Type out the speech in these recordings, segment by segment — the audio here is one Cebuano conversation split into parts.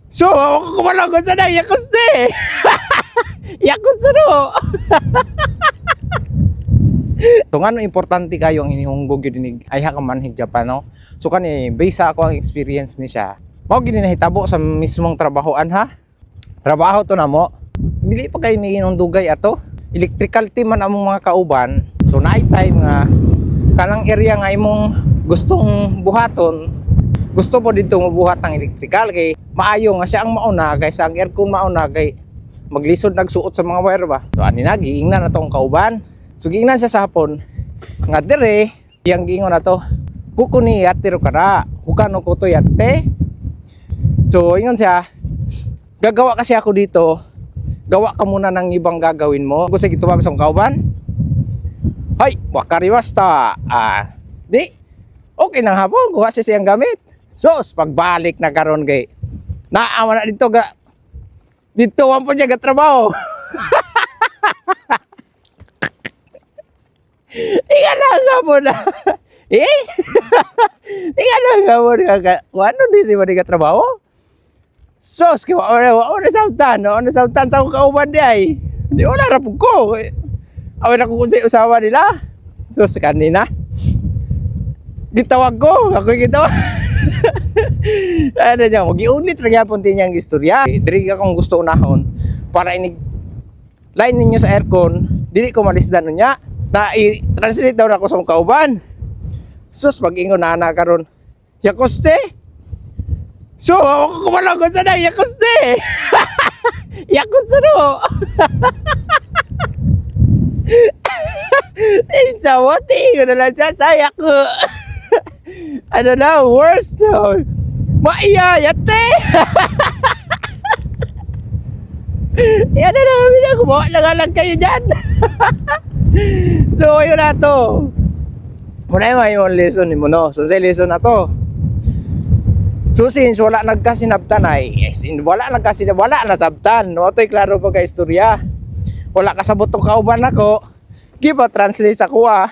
So, ako kumalang ko sa na, yakuste. Yakusuro. So ngano importante kayo ang inihunggog yun inig ay ka manhig Japan, no? So kani base sa ako ang experience ni siya. Mao gini nahitabo sa mismong trabahoan ha. Trabaho to namo. Dili pa kay may dugay ato. Electrical team man among mga kauban. So night time nga kanang area nga imong gustong buhaton, gusto po dito mabuhat ang electrical kay maayo nga siya ang mauna kaysa ang aircon mauna kay maglisod nagsuot sa mga wire ba. So ani na giingnan na tong kauban. So giingnan siya sa hapon nga dire iyang giingon na to, "Kuko ni yatteru kara huka no koto yatte." So ingon siya, gagawa kasi ako dito, gawa ka muna ng ibang gagawin mo. Gusto gituwag sa kauban. "Hay, wakarimashita." Ah, di. Okay nang hapon, kuha siya siyang gamit. Sos, pagbalik na karon kay naawa na dito ga dito wan po siya ga trabaho. Ika na nga po na. Eh? Ika na nga po na. Ano din ba di ka trabaho? Sos, kay wa na sabtan, wa na sabtan sa akong kauban di ay. Di wala ra pud ko. Aw na kung unsay usawa nila. Sos kanina. Gitawag ko, ako gitawag. Ano niya, giunit ra gyapon tin niyang istorya. Diri akong gusto unahon para inig line ninyo sa aircon, dili ko malisdan unya. Na i-translate daw na ako sa akong kauban. Sus, pag-ingon na na karon. Yakuste. So, ako kumalang ko sa na, yakuste. Yakusuro. Insa mo, tingin na lang siya sa yaku. Ano na, worst. So, maiya, yate. Yan na namin, gumawa na nga lang kayo dyan. So, ayun na to. Muna yung may lesson ni mo, no? So, sa lesson na to. So, since wala nagkasinabtan ay, yes, wala nagkasinab, wala nasabtan. No, ito'y klaro pa kay istorya. Wala kasabot tong kauban nako. Gipa translate sa kuha.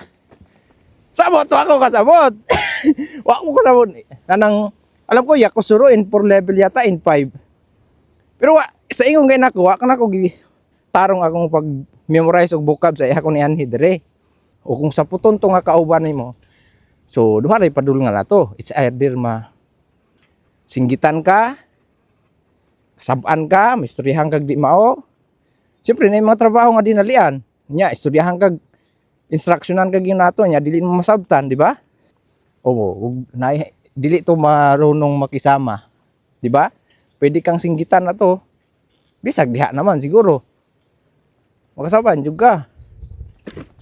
Sabot ako kasabot. Wa ko kasabot. Kanang alam ko yakusuro in 4 level yata in 5. Pero wa, sa ingong gay nako, wa ka nako gi tarong akong pag memorize og vocab sa iya ko ni anhi dire. O kung sa puton to nga kauban nimo. So duha ray padul nga nato. It's either ma singgitan ka, kasab-an ka, mistoryahan kag di mao. Siyempre na yung mga trabaho nga dinalian. Nya istoryahan kag instructionan kag yun nato nya dili mo masabtan, di ba? Oo, ug na dili to marunong makisama, di ba? Pwede kang singgitan na to. Bisag diha naman siguro. Makasaban jud ka.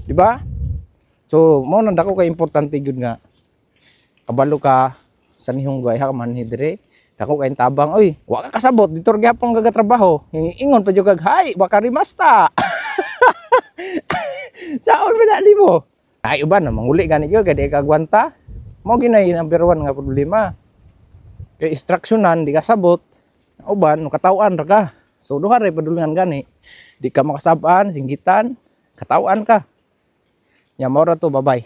Di ba? So, mao nang dako kay importante gyud nga kabalo ka sa nihunggo ay ha man dire. Dako kay tabang, oy, wa ka kasabot dito ra gyapon gagatrabaho. Ingon pa jud kag, "Hay, wakarimashita." Saon man na nimo? Ay uban na manguli gani gyud kay di ka agwanta. Mao ginay number one nga problema. Kay instructionan di ka sabot. Uban katawan ra ka. So duha ra padulungan gani. Di ka makasab-an, singgitan, katawan ka. Nya mao ra to, bye-bye.